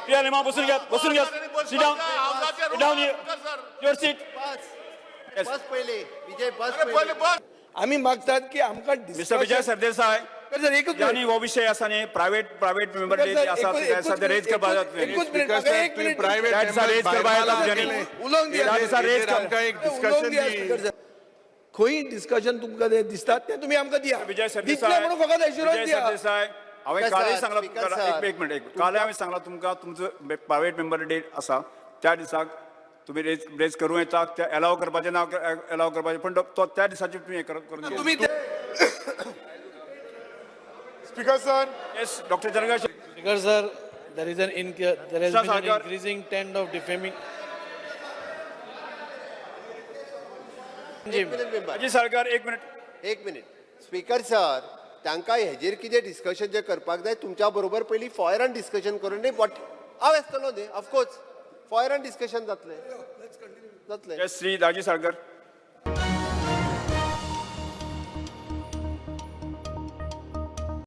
Priya lima, बसून घ्या, बसून घ्या. Sit down, sit down your seat. बस बस पयली विजय, बस पयली. आमी मागतात की आमकां मिस्टर विजय सरदेसाय, सर, एकूच आनी हो विशय आसा न्ही, प्रायव्हेट मेंबर सर, जे आसा ते आसा ते रेज करपा जाय. एकूच मिनिट, म्हाका एक मिनिट. प्रायव्हेट त्या दिसा रेज करपा येता तुमच्यांनी. उलोवंक दिया. त्या दिसा रेज कर. आमकां एक उलोवंक डिस्कशन दिया, दी. Speaker sir. खंय डिस्कशन तुमकां तें दिसता तें तुमी आमकां दिया. विजय दितले सरदेसाय, म्हणून फकत एश्युरन्स विजय दिया. सरदेसाय, हांवें स्पीकर कालय सर, सांगलां स्पीकर तुमकां. सर. एक एक मिनिट, एक कालय हांवें सांगलां तुमकां, तुमचो प्रायव्हेट मेंबर डे आसा त्या दिसाक तुमी रेज रेज करूं येता, ते एलाव करपाचें ना एलाव करपाचें, पूण तो त्या दिसाची तुमी हें करून घेयात. तुमी Speaker sir. Yes, doctor Chandrakant. Speaker sir, there is an there has Sir, been an Sarkar. Increasing trend of defaming. एक मिनिट मेंबर. अजित साळकार, एक मिनिट. एक मिनिट स्पीकर सर, तांकां हेजेर कितें डिस्कशन जें करपाक जाय तुमच्या बरोबर पयलीं फॉयरान डिस्कशन करून न्ही, बट हांव आसतलो न्ही, ऑफकोर्स फॉयरान डिस्कशन जातलें जातलें. येस, श्री दाजी साळकर.